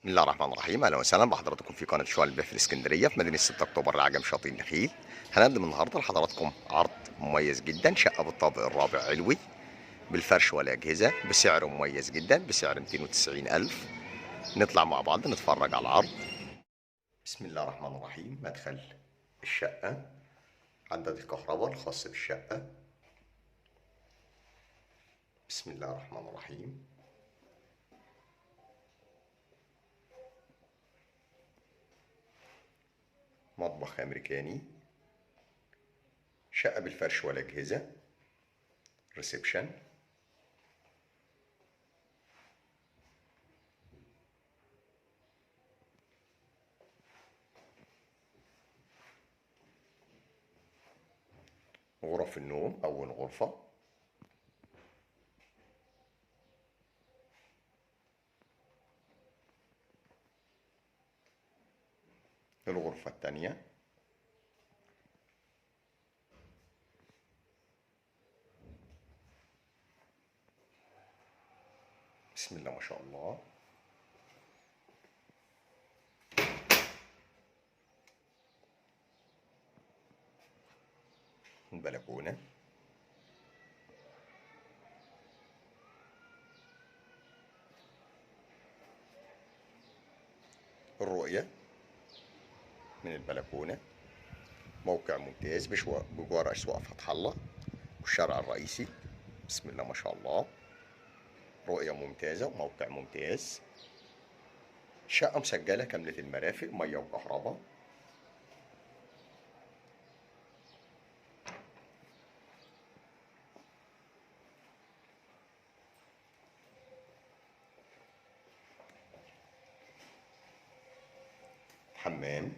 بسم الله الرحمن الرحيم. اهلا وسهلا بحضراتكم في قناة شعاع البيع في الاسكندرية في مدينة 6 اكتوبر العجم شاطئ النخيل. هنقدم النهارده لحضراتكم عرض مميز جدا، شقه بالطابق الرابع علوي بالفرش والاجهزة بسعر مميز جدا، بسعر 290 الف. نطلع مع بعض نتفرج على العرض. بسم الله الرحمن الرحيم. مدخل الشقة، عداد الكهرباء الخاص بالشقه. بسم الله الرحمن الرحيم. مطبخ أمريكاني، شقة بالفرش والأجهزة، ريسبشن، غرف النوم، أول غرفة، الغرفة الثانية، بسم الله ما شاء الله. البلكونة، الرؤية من البلكونة، موقع ممتاز بجوار أسواق فتح الله والشارع الرئيسي. بسم الله ما شاء الله، رؤية ممتازة وموقع ممتاز. شقة مسجلة كاملة المرافق، مية وكهرباء. حمام،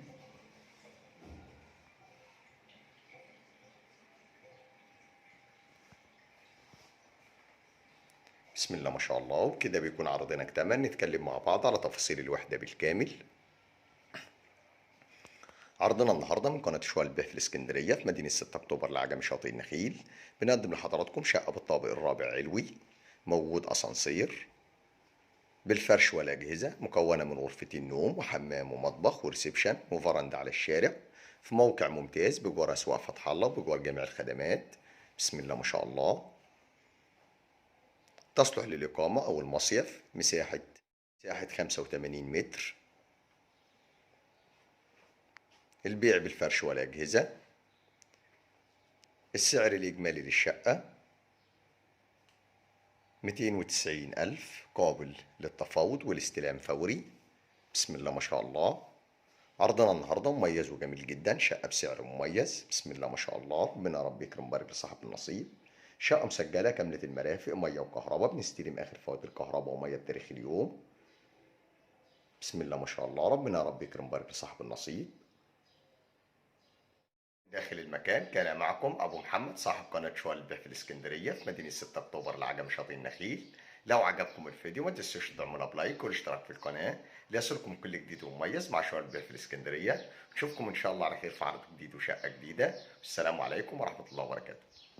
بسم الله ما شاء الله. وبكده بيكون عرضنا اكتمل. نتكلم مع بعض على تفاصيل الوحدة بالكامل. عرضنا النهارده من قناة شوال البيع في الاسكندرية في مدينة 6 اكتوبر العجمي شاطئ النخيل. بنقدم لحضراتكم شقة بالطابق الرابع علوي، موجود اسانسير بالفرش والاجهزة، مكونة من غرفتين نوم وحمام ومطبخ وريسبشن وفرندا على الشارع، في موقع ممتاز بجوار اسواق فتح الله وبجوار جميع الخدمات. بسم الله ما شاء الله. تصلح للإقامة أو المصيف، مساحة 85 متر. البيع بالفرش والأجهزة. السعر الإجمالي للشقة 290 ألف، قابل للتفاوض والاستلام فوري. بسم الله ما شاء الله. عرضنا النهاردة مميز وجميل جدا، شقة بسعر مميز. بسم الله ما شاء الله، ربنا رب يكرم ويبارك لصاحب النصيب. شقة مسجلة كاملة المرافق، مية وكهرباء، بنستلم آخر فواتير كهرباء ومية بتاريخ اليوم. بسم الله ما شاء الله، ربنا رب يكرم ويبارك لصاحب النصيب. داخل المكان كان معكم أبو محمد صاحب قناة شوال البيع في الإسكندرية في مدينة 6 أكتوبر العجم شاطئ النخيل. لو عجبكم الفيديو ما تنسوش تدعمونا بلايك والاشتراك في القناة ليصلكم كل جديد ومميز مع شوال البيع في الإسكندرية. نشوفكم إن شاء الله على خير في عرض جديد وشقة جديدة. والسلام عليكم ورحمة الله وبركاته.